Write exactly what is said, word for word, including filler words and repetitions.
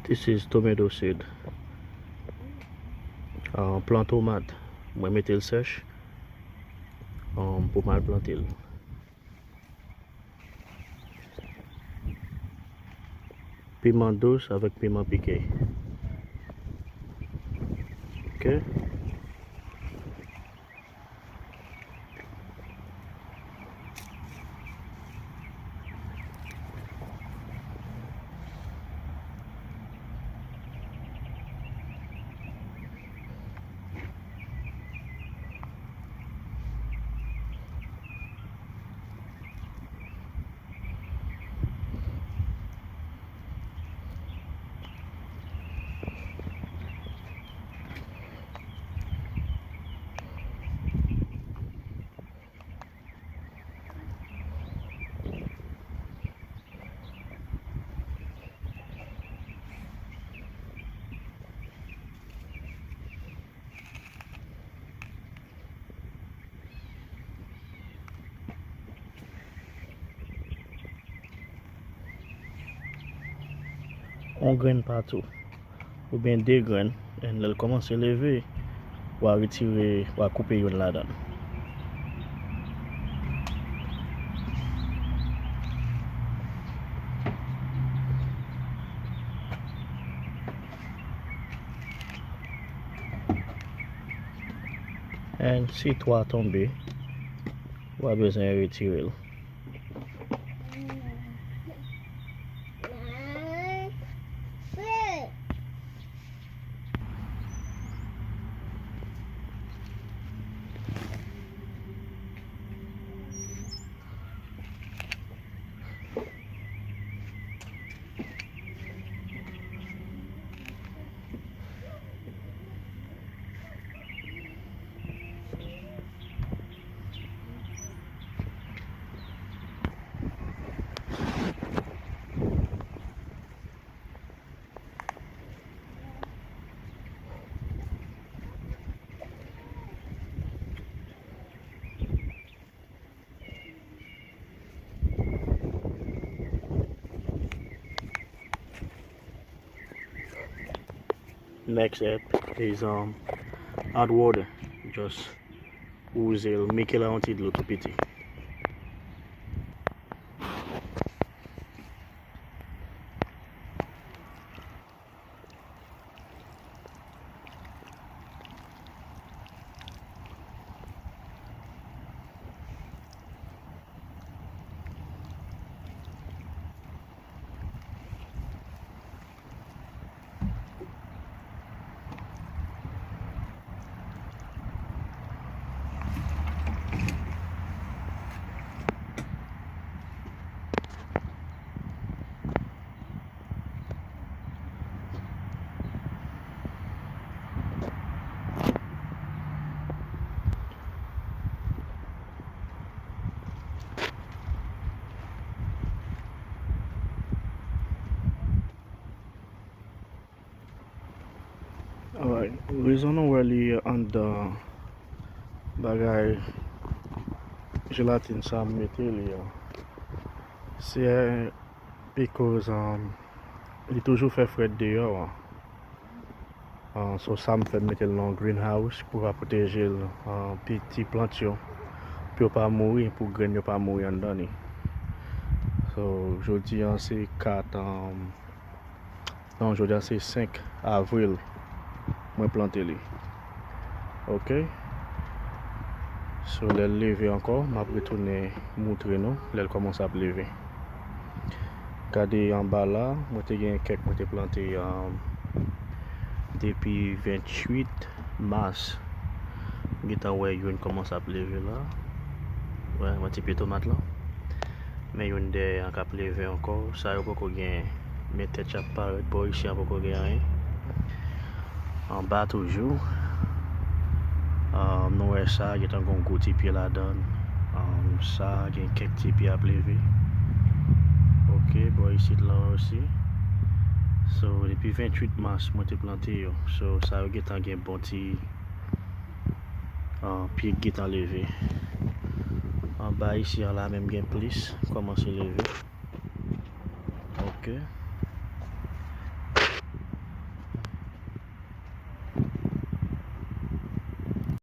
This is tomato seed. Ah, plan tomat. Mwen mete l sèch, ah, pou m al plante l. Piman dous avèk piman pike. Ok. On grenn pa tou, oubyen de grenn, and lè l kòmanse leve, w a retire, w a koupe youn ladan l. And si twa tonbe, w a bezwen retire l. Next step is, um, add water. Just wouze l, mete la yon ti dlo tou piti. Alright, rezon nou wè li anndan bagay jelatin sa m mete li an, se because, um, li toujou fè frèt deyò an. Uh, so sa m fè m mete l nan yon greenhouse pou va pwoteje l, uh, pi ti plant yo. Yo pa mouri, pou grenn yo pa mouri anndan li. So, jodi an se kat, um, non, jodi an se senk avril mwen plante li. Ok. So, lè l leve ankò, m ap retounen moutre nou lè l kòmanse ap leve. Gade anba la, mwen te gen kèk mwen te plante, um, depi venntuit mas. Gentan wè youn kòmanse ap leve la. Wè, yon ti pye tomat la. Men youn dèyè an k ap leve ankò. Sa yo poko gen, men tèt yo ap parèt. Bò isi an poko gen anyen. Anba toujou. Ah, nou wè sa, gentan gon gwo ti pye ladan. Ah, sa, gen kèk ti pye ap leve. Ok, bò isit la osi. So, depi venntuit mas, mwen te plante yo. So, sa yo gentan gen bon ti, ah, pye k gentan leve. Anba isi an la menm gen plis, kòmanse leve. Ok.